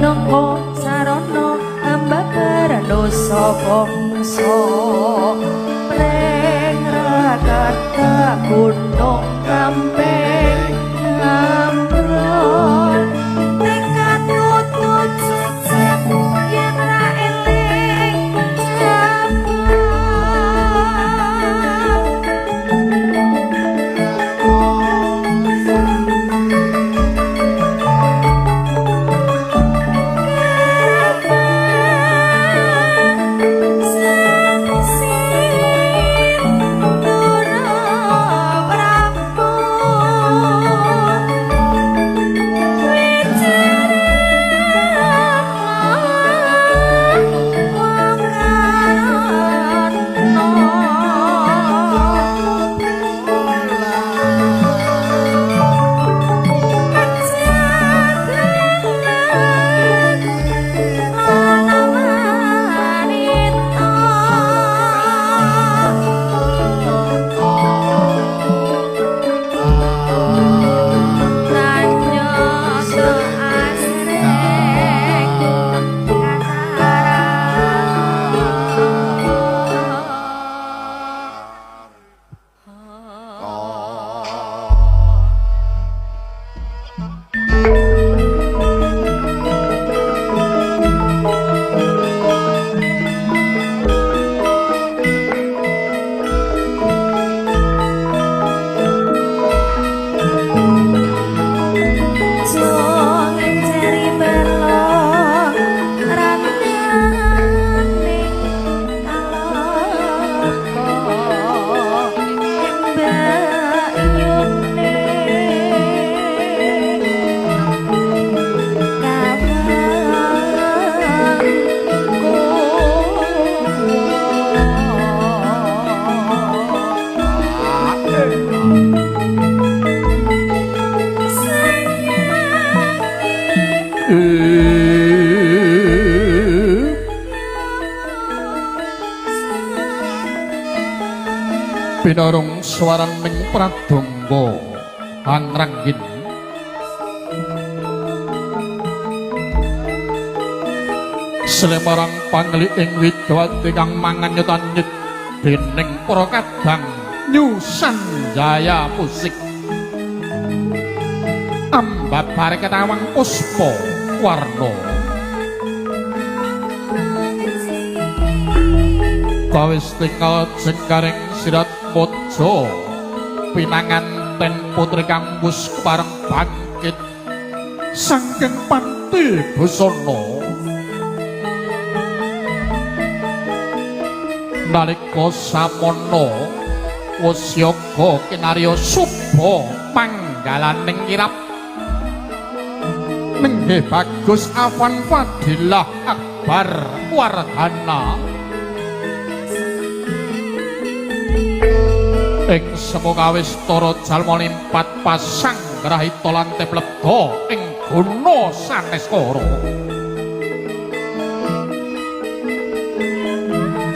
Minangka sarana ambabar dosa bangsa preng rakata gunung kampeng ambrol tekad tutut sukses yen ra eling Pinarung swaraning pradangga angranggin Slemarang pangli ing widawati kang mangan nyetanyet dening para kadang Nyusanjaya musik ambabar ketawang puspa warna kawis tinggal jengkaring sirat mojo pinanganten putri kang wis kepareng bangkit saking panti busana nalika samana wis yoga kinarya suba manggalaning kirap nenggih bagus Afan Fadilah Akbar Wardana ing semokawis tara jalma limpat pasang grahita lan teplebda ing guna saneskara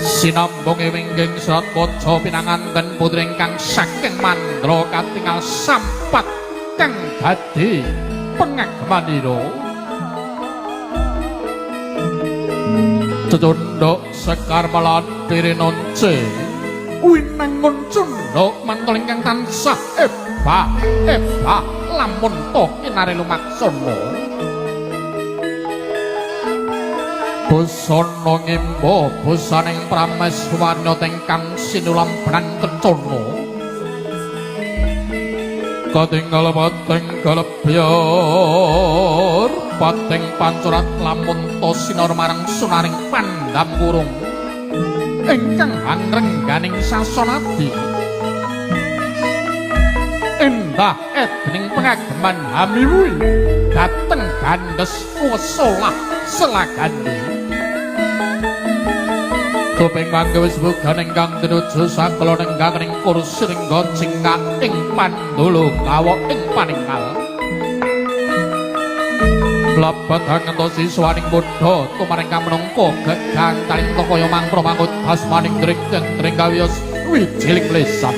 sinambung wingking serat waca pinanganten putri ingkang saking mandra katingal sampat kang dadi pengagemanira cecundhuk sekar meladiri nonce winangun cundhuk mantul ingkang tansah ebah ebah lamun to kinare lumaksana busana ngimba busaning prameswana ingkang sinulamban kencana katingal pating kalebyar pating pancurat lamun to sinar marang sunaring pandam kurung ingkang hanrengganing sasonadi endah edning pengageman hamiwi dateng gandes wesolah selagani tuping mangke wis bugan ingkang tinuju sakala nengganing kursi ringga cingkak ing pandulu kawok ing paningal lebet hangentosi swaning bodho tumaring kaminangka gegantaring kaya mantra mangut asmaning dring dring kawiyos wijiling lesan.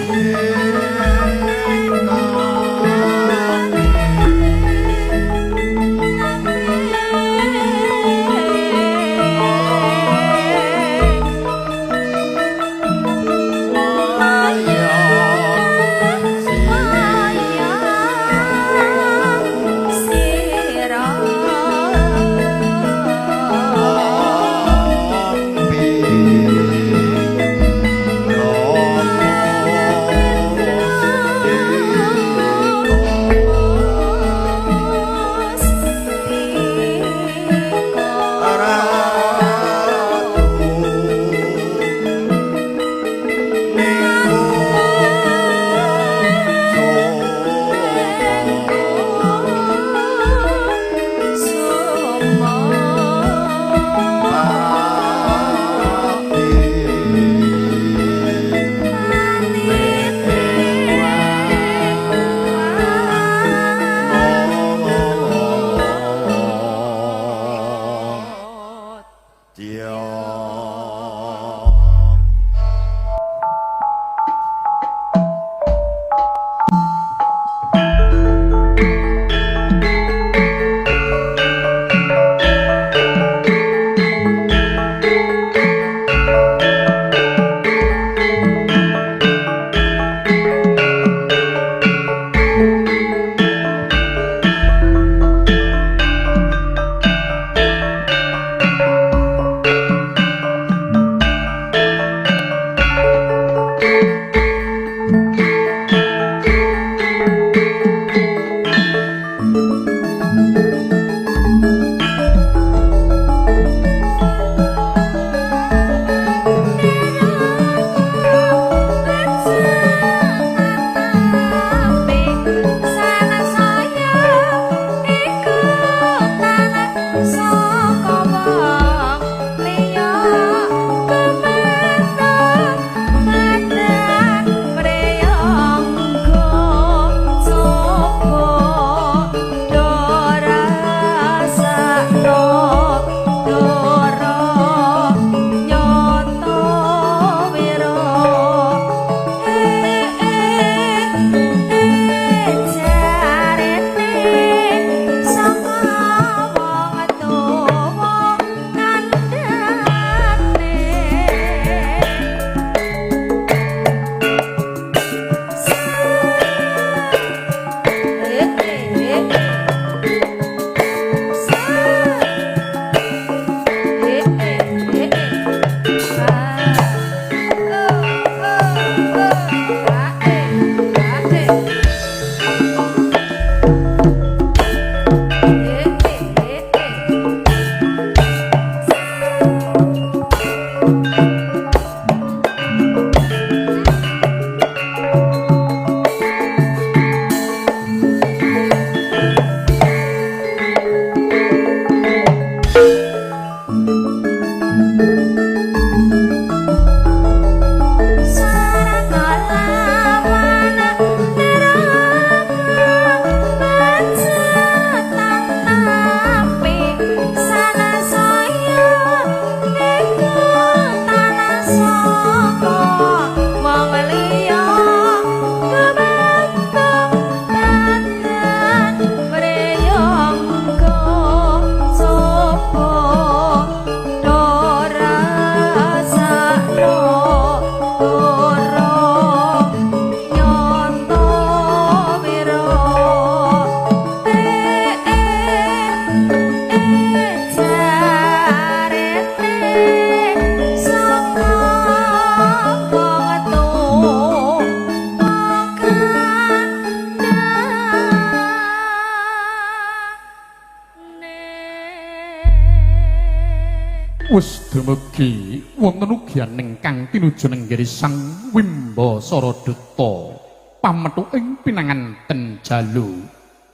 Wis dumugi wonten ugian ingkang tinuju nenggiri Sang Wimbasara Duta pamethu ing pinanganten jalu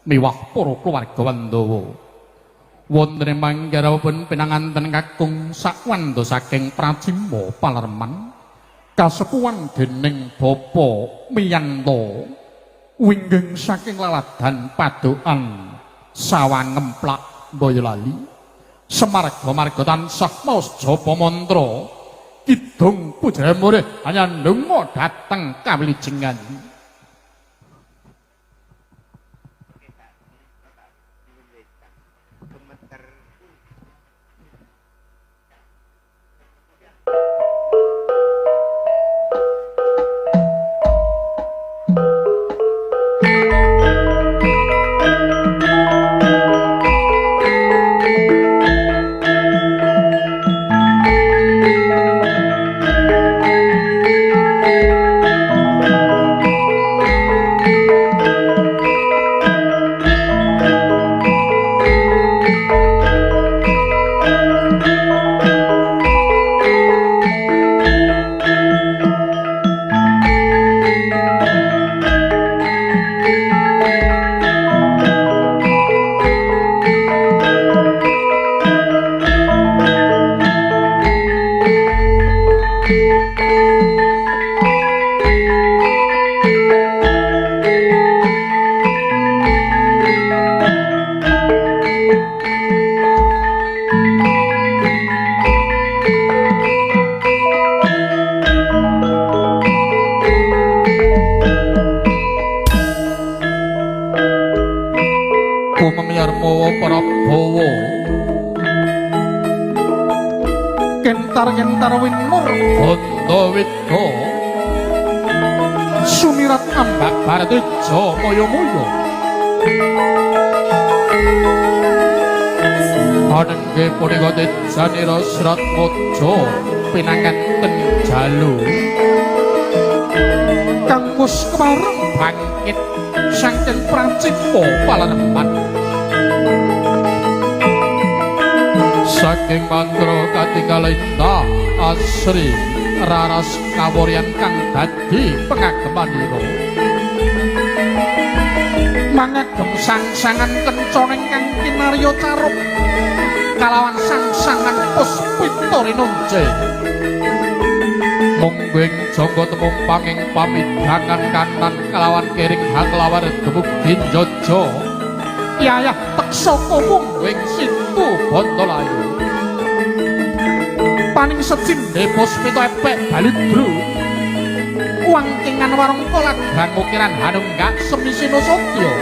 miwah para keluarga Wandawa. Wonten ing manggarawipun pinanganten kakung sakwanda saking Pracima Palerman kasepuhan dening Bapa Miyanto wingging saking laladan Padokan Sawang Ngemplak Boyolali. Semarga marga tansah maos japa mantra kidung puja murih anyandonga dhateng kawilijengan. Kentar-kentar winur Bandawida sumirat ambak Barateja maya-maya anengge punika tejanira Sratmaja pinanganten jalu kang wis kepareng bangkit saking Pracima Palerman. Wangking mantra katinggal indah asri raras kawuryan kang dadi pengagemanira. Mangagem sangsangan kenconing kang kinarya caruk kalawan sangsangan puspita rinunce. Monggo ing jangga temumpang ing pamidangan kanan kalawan kiring hanglawar dumugi njaja. Yayah teksaka monggo ing Situ Bantalayu. Paning sejinde puspita epek baludru. Wangkingan warangka lagang ukiran hanunggak semisina satya.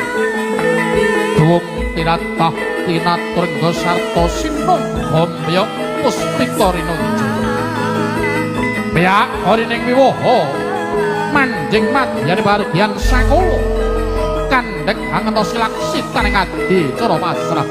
Duwung tinatah tinatrengga sarta sinung gombyok puspita rinunce. Beak harining wiwaha manjing madyane pargian sakala kandhek hangentosi laksitaning adi cara pasrah.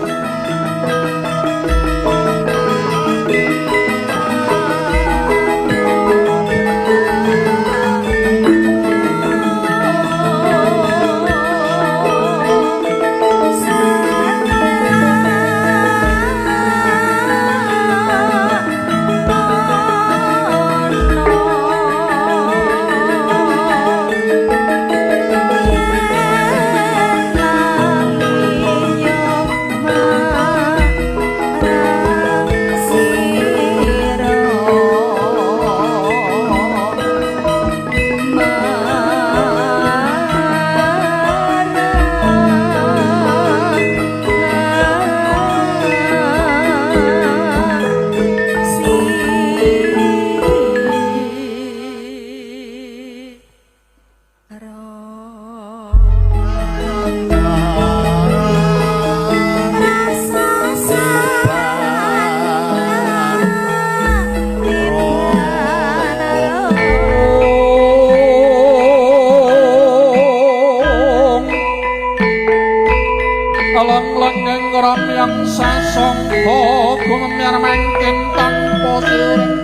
Ramyang sasangka gumemyar mangkin tanpa siring.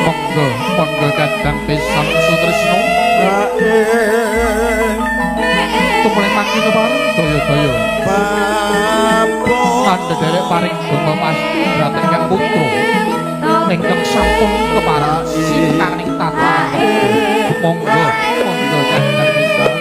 Monggo, monggo kadang pisan Sutrisno. Tumule mangki kepareng daya-daya. Kandhedherek paring donga pasti dhateng Kang Putra ingkang sampun kepareng sitaning tata. Monggo, monggo kadang pisan.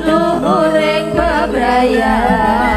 Luhuring bebrayan.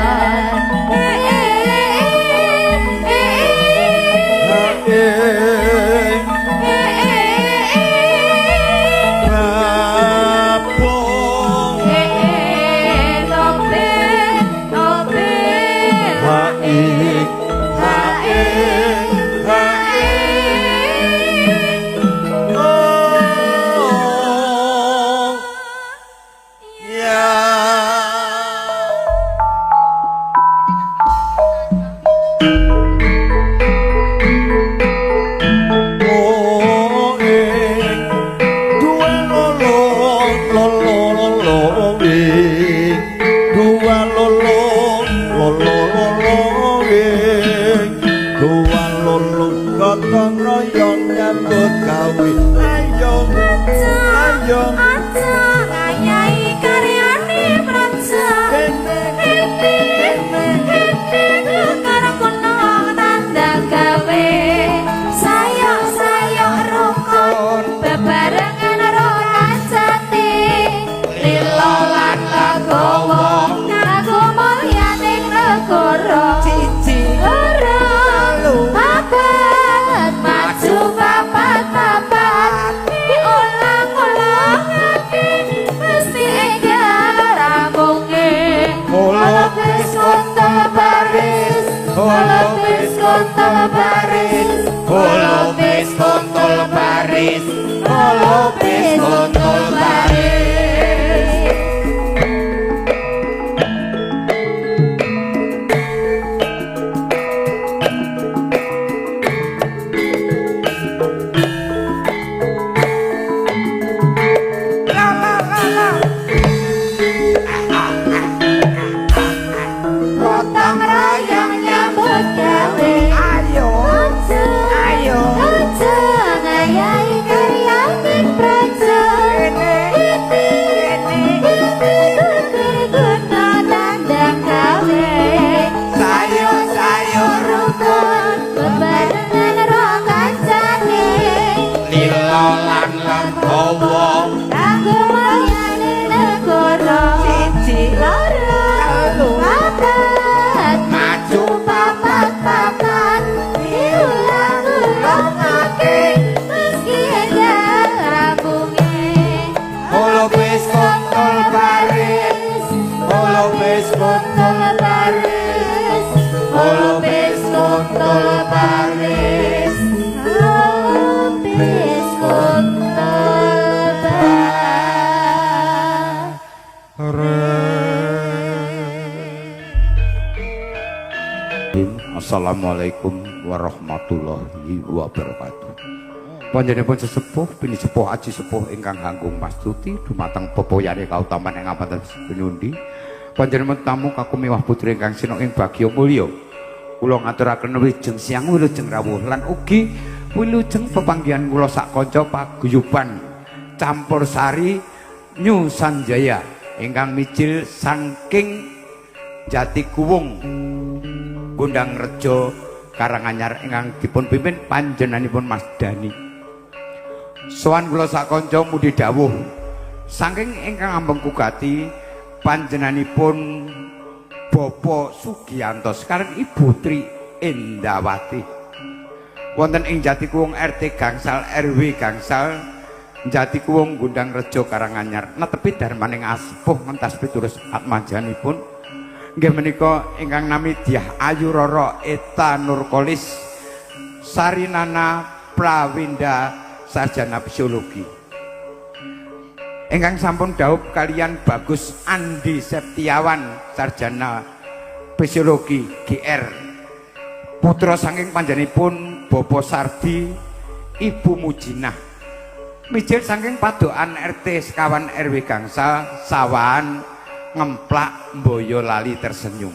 kontol baris, Kolopis kontol baris, kolopis kontol baris. La la la la. Gotong royong nyambut gawe. Ayo, Aja, ayo. aja ngayahi karyaning praja. Kene, Iki, kene. iki geger guna tandang gawe. Sayur-sayur Rukun bebarengan ro kancane. Lila lan legowo. Kanggo mulyane negara. Siji, Loro, telu, papat, maju papat papat, diulang-ulangake meski endah rampunge. Kolopis kontol baris, kolopis kontol baris, kolopis kontol baris, kolopis kontol baris. Assalamualaikum warahmatullahi wabarakatuh. Panjenenganipun sesepuh pinisepuh aji sepuh ingkang hanggung mastuti dumateng pepoyane kautaman ing ngapanten pinundi. Panjenengan tamu kakumiwah putri ingkang sinuk ing bagya mulya. Kula ngaturaken wilujeng siang wilujeng rawuh lan ugi wilujeng pepanggihan kula sak kanca paguyuban Campur Sari New Sanjaya ingkang mijil saking Jatikuwung Gondang Rejo Karanganyar ingkang dipun pimpin panjenenganipun Mas Dani. Sowan kula sak kanca mudi dawuh saking ingkang ambeng kugati panjenenganipun Bapak Sugianto sekalian Ibu Tri Endawati. Wonten ing Jatikuwung RT Gangsal RW Gangsal Jatikuwung Gondang Rejo Karanganyar netepi darmaning asepuh ngentas pitulis atmajanipun nggih menika ingkang nami Dyah Ayu Roro Eta Nurkolis Sarinana Prawinda sarjana psikologi ingkang sampun dhaup kalian Bagus Andi Septiawan sarjana psikologi GR putra saking panjenenganipun Bapak Sardi Ibu Mujinah mijil saking Padokan RT sekawan RW Gangsal Sawahan Ngemplak Boyolali tersenyum.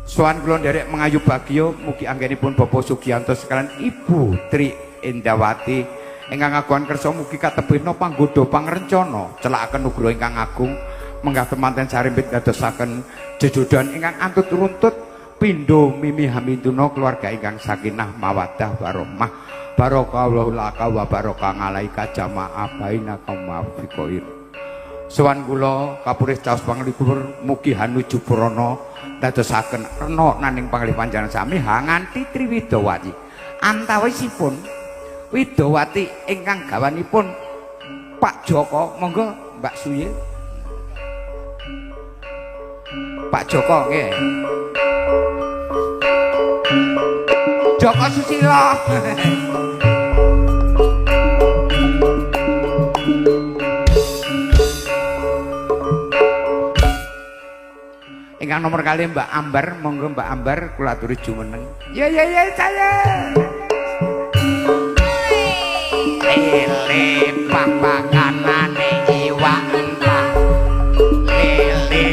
Sowan kula nderek mengayu bagya mugi anggenipun Bapak Sugianto sekalian Ibu Tri Endawati ingkang agungan kersa mugi katebihna panggoda pangrencana celakaken nugroho ingkang agung menggah temanten sarimbit dadosaken jejodhoan ingkang antut runtut pindho mimi haminduna keluarga ingkang sakinah mawaddah warahmah barakallahu laka wa baraka ngalaika jamaah bainakum wa fi khair. Sowan kula kapuris caos panglikur mugi hanuju purana dadosaken rena naning pangalih panjenengan sami hanganti triwidawati. Antawisipun widawati ingkang gawanipun Pak Joko, monggo Mbak Suye. Pak Joko nggih. Joko Susilo. Ingkang nomor kali Mbak Ambar, monggo Mbak Ambar kula aturi jumeneng. Ya ya ya saya. Lele pakanane iwak mentah. Lele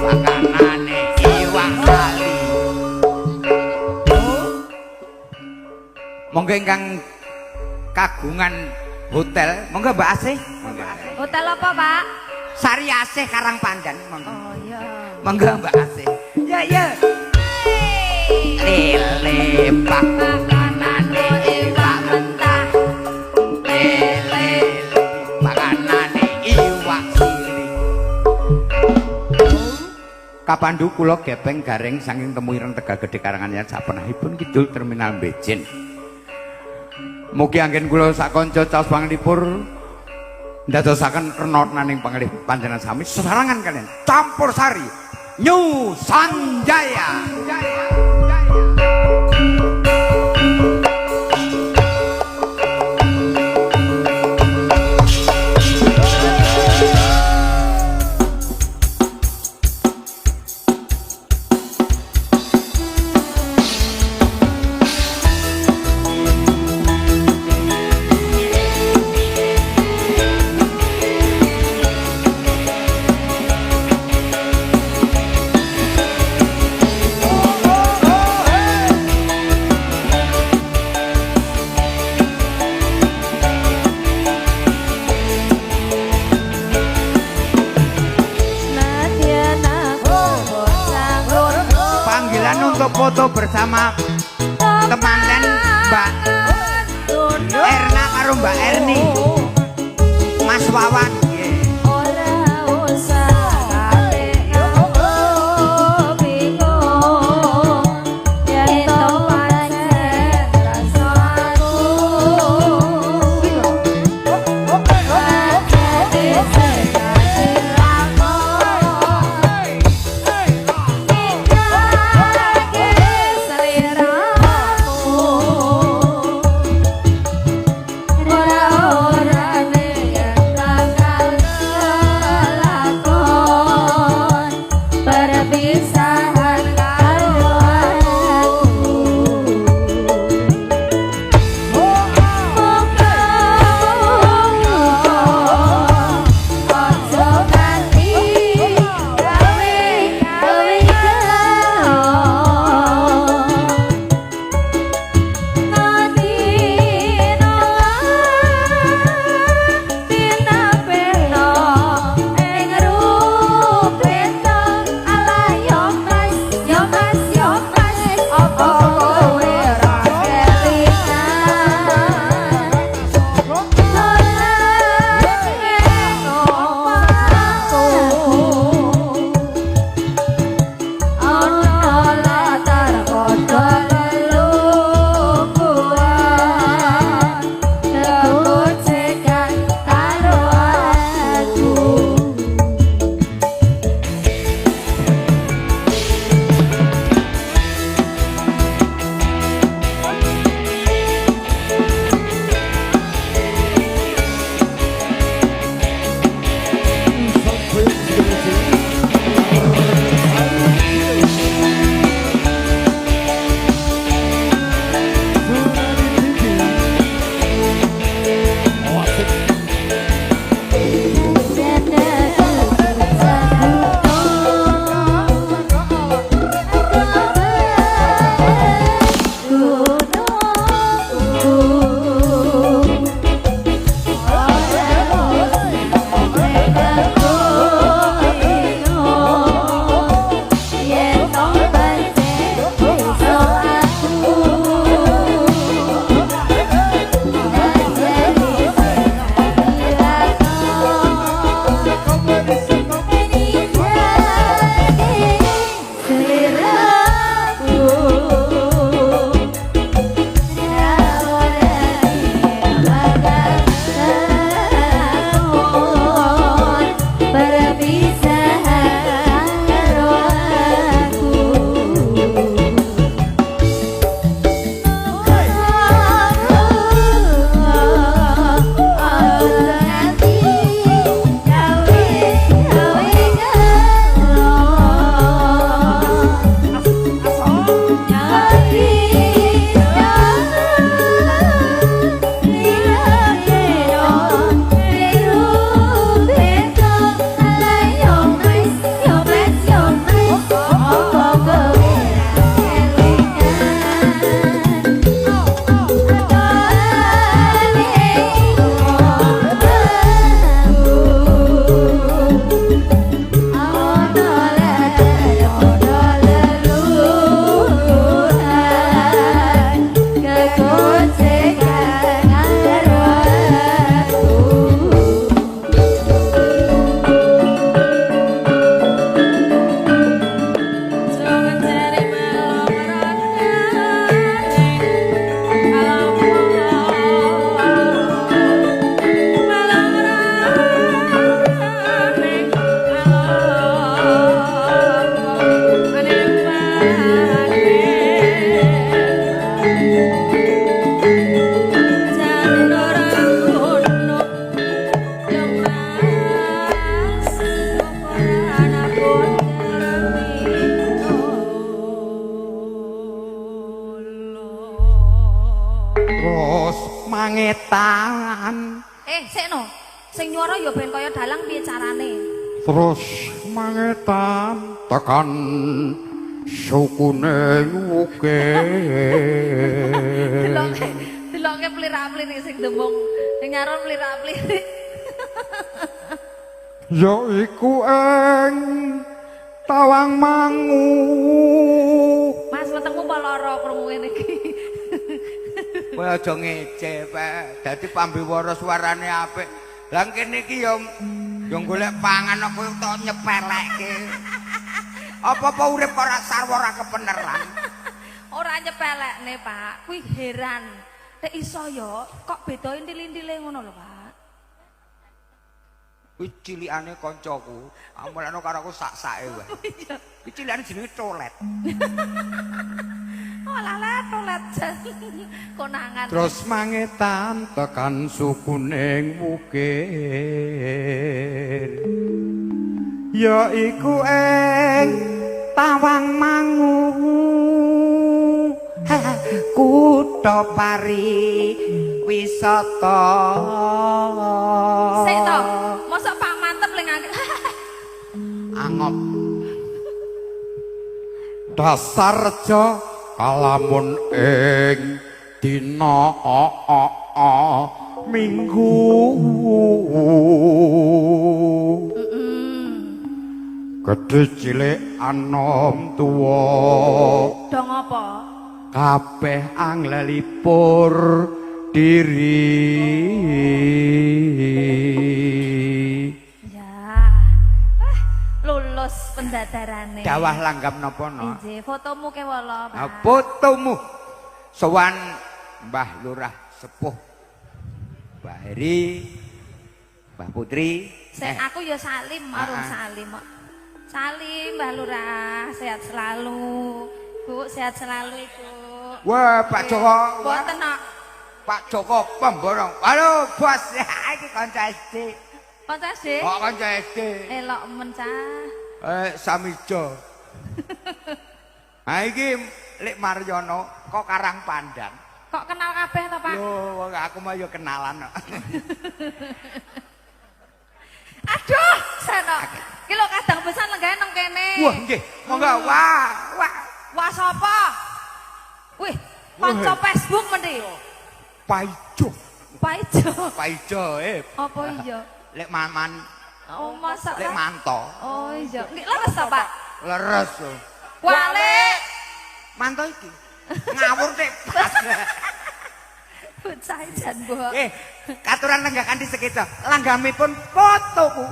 pakanane iwak kali. Monggo ingkang kagungan hotel, monggo Mbak Asih. Hotel apa, Pak? Sari Asih Karangpandan, monggo. Oh iya. Monggo Mbak Asih. Ya ya. Lele pakanane iwak mentah. Lele pakanane iwak sili. Kapandu kula gepeng garing saking temu ireng Tegal Gedhe Karanganyar sapenahipun kidul terminal Bejen. Mugi anggen kula sak kanca caos panglipur ndadosaken rena naning pangalih panjenengan sami sesarengan kalian Campur Sari New Sanjaya. Jaya, jaya. Dan untuk foto bersama temanten Mbak Erna karo Mbak Erni, Mas Wawan. Ora usah kate nganggo bingung yen to pancen rasa aku dadi sekali lakon ninggalake sliramu ora orane yen bakal kelakon perpisahan karo aku. Muga aja nganti gawe gawe gelo. Ngadino pinapeno ing rupeta ala yo mas yo mas yo mas apa kowe ora kelingan dolan ing omahku ana latar padha lelungguhan kegojekan karo aku. Perpisahan karo aku. Terus mangetan. Sekno, sing nyuara ya ben kaya dalang piye carane? Terus mangetan tekan sukune uke. Deloke, deloke plirak-plirik sing demung, sing nyaron plirak-plirik. Ya iku ing Tawang Mangu. Mas wetengmu apa lara krungu ngene iki? Kowe aja ngece, Pak. Dadi pambiwara suarane apik. Lah kene iki ya ya golek pangan kok kowe tok nyepelekke. Apa-apa urip ora sarwa ora kepeneran. Ora nyepelekne, Pak. Kuwi heran. Nek iso ya kok beda intil-intile ngono lho, Pak. Kuwi cilikane kancaku, amulane karo aku sak-sake wae. Iya. Kuwi cilikane jenenge Colet. Oh lala tolet jan. Konangan. Terus mangetan tekan sukuning wukir, ya iku ing Tawang Mangu, kutha pariwisata. Sik to, mosok Pak mantep ling angop. Dasar reja kalamun ing dina Minggu. Gedhe cilik anom tuwa do ngopo? Kabeh anglelipur diri. Ya. Lulus pendadarane. Dawah langgam napa no? Nggih, fotomu kewala, Pak. Fotomu. Sowan Mbah Lurah Sepuh. Mbah Heri, Mbah Putri. Sik aku ya salim, marung salim. Salim Mbah Lurah, sehat selalu. Bu, sehat selalu Ibu. Wah, Pak Joko. Mboten kok. Pak Joko pemborong. Halo, Bos. Iki kanca SD. Kanca SD? Kok kanca SD. Elok men cah. Samijo. Ha iki Lek Maryono kok Karang Pandan. Kok kenal kabeh to, Pak? Lho, aku mah ya kenalan kok. Aduh, seno. Iki lho kadang besan lenggahe nang kene. Wah, nggih. Monggo. Wah, wah. Wah sapa? Wih, kanca Facebook mendhi. Paijo. Paijo. Paijo, Apa iya? Lek Maman. Oh, masak. Lek Manto. Oh iya. Nggih leres to, Pak? Leres. Wale. Manto iki. Ngawur nek pas. Bocah jan, Mbok. Katuran lenggah kanthi sekeca. Langgamipun fotoku.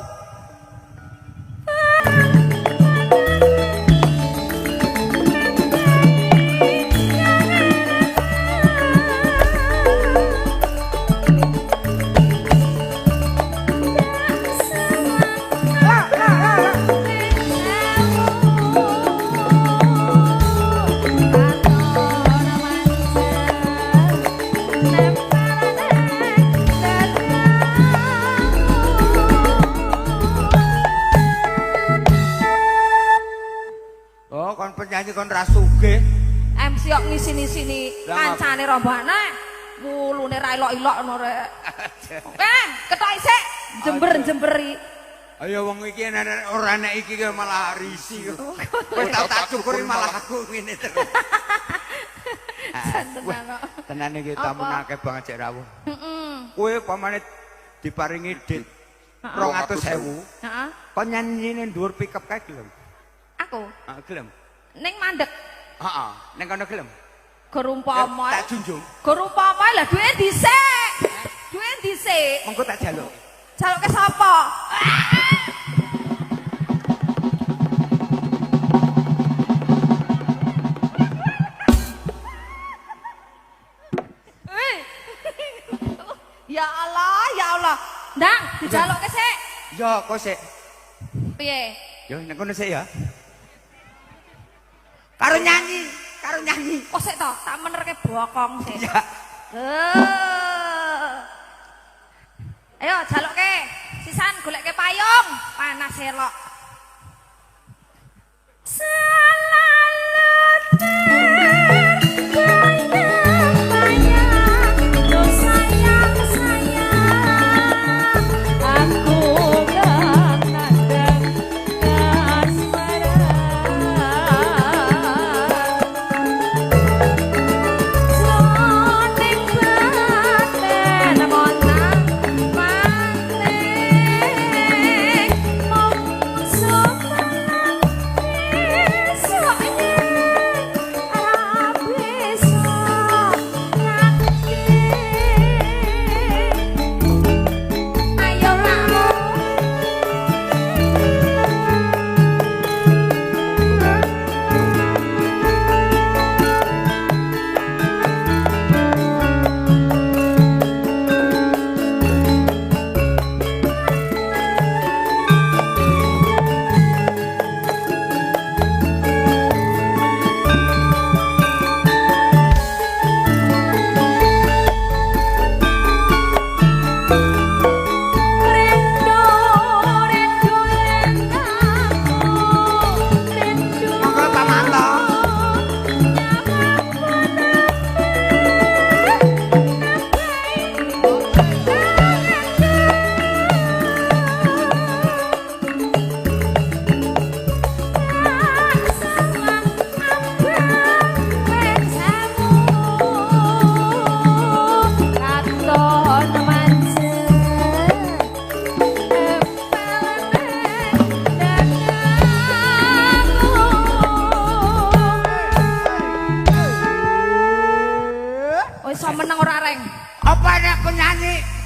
Penyanyi kon ra sugih. MC kok ngisini-sini kancane rombongan. Wulune ra ilok-ilok ngono rek. Oke, ketok isik jember-jemberi. Ayo wong iki ora nek iki malah risi. Wis tak cukuri malah aku ngene terus. Tenan iki tamu akeh banget cek rawuh. Heeh. Kowe pamane diparingi dit 200.000. Heeh. Kon nyanyine dhuwur pickup kae gelem? Aku. Heeh, gelem. Ning mandek. Heeh, ning kono gelem. Gor umpama. Tak junjung. Gor umpama lah duwe dhisik. Duwe dhisik. Mengko tak jaluk. Jaluke sapa? Ya Allah, ya Allah. Ndang, dijaluke sik. Ya, kok sik. Piye? Yo ning kono sik ya. Karo nyanyi, karo nyanyi. Kok sik to, tak menerke bokong sik. Ya. Ayo jaluke, sisan goleke payung, panas elok. Selalu terbayang-bayang, lo sayang sayang, aku gak nandang kasmaran. Jroning batin monang maning mung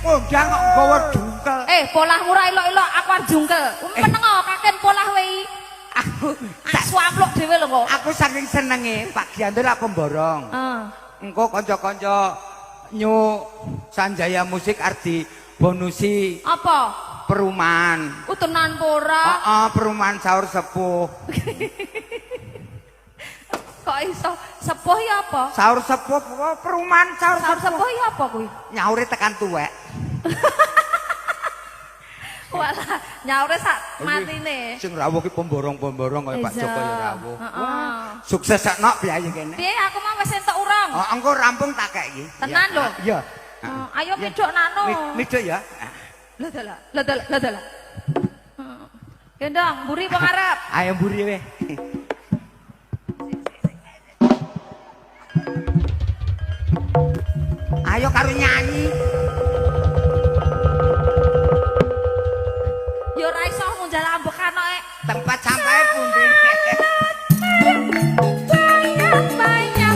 Kondang kok nggawa jungkel. Polahmu ra ilok-ilok aku arep jungkel. Meneng kaken polah wae. Aku asu ampluk dhewe lho kok. Aku saking senenge Pak Gianto lak pemborong. Heeh. Engko kanca-kanca New Sanjaya Musik arep bonusi apa? Perumahan. Tenan apa ora? Heeh, perumahan Saur Sepuh. Kok iso sepuh ya apa? Saur Sepuh perumahan Saur Saur Sepuh ya apa kuwi? Nyaure tekan tuwek. Walah, nyaure sak matine. Sing rawuh ki pemborong-pemborong kaya Pak Joko ya rawuh. Heeh. Sukses sakno piye kene. Piye aku mau wis entuk urung. Oh, engko rampung tak kek iki. Tenan lho. Iya. Ayo midhuk nano. Midhuk ya. Lho dalah, lho dalah, lho dalah. Gendong, mburi apa ngarep? Ayo mburi weh. Ayo karo nyanyi. Ya ora iso munjal ambekan kok. Tempat sampahe pundi? Banyak-banyak.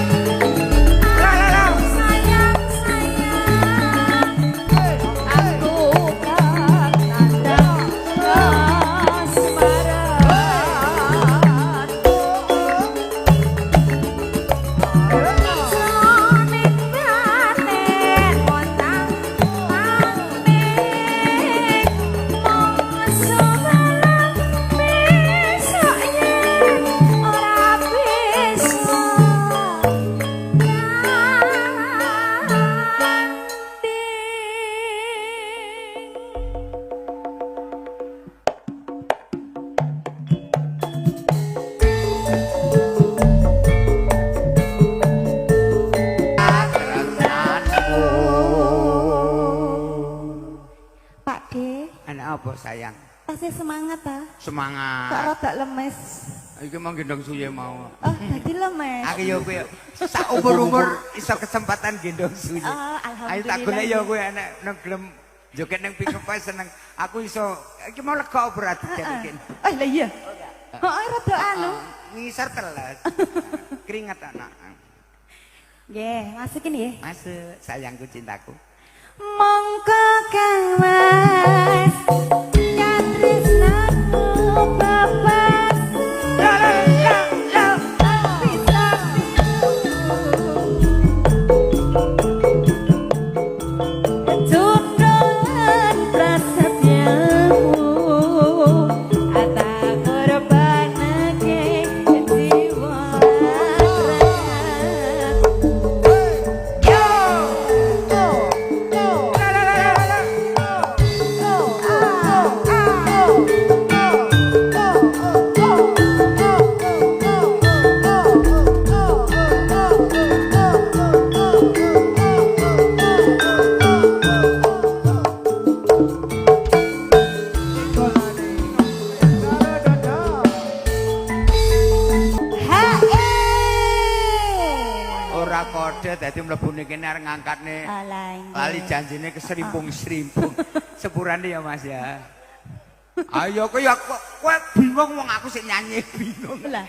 Sayang sayang. Aku kan nandang asmara. Soning batin montang mangning mongso malam besok yen ora bisa ganti. Pak D, Anak apa sayang? tasih semangat ta? Kok Semangat. rada lemes? Iki mau gendong suye mau. Oh, tadi lemes. Aku yo kowe sak umur-umur iso kesempatan gendong suye. Oh, Ayo tak alhamdulillah. golek yo kowe enek nang gelem joget nang pick up ae seneng. Aku iso iki mau lega ora Heeh. iki. Oh, lah iya. Heeh, rada anu. Ngisor teles. Keringat anak. Nggih, masukin nggih. Masuk sayangku cintaku. Monggo Kang Mas, katresnaku bapas. La la la la. Cundungan prasetyamu tak korbanake jiwa ragaku. Yo. La la la la la. Ora kode dadi mlebune kene arep ngangkatne lali janjine keserimpung-serimpung. Sepurane ya Mas ya. Ayo kowe ya kowe bingung wong aku sik nyanyi bingung. Lah.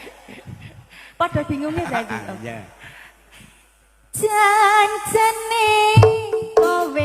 Padha bingungnya saiki. Iya. Janjane kowe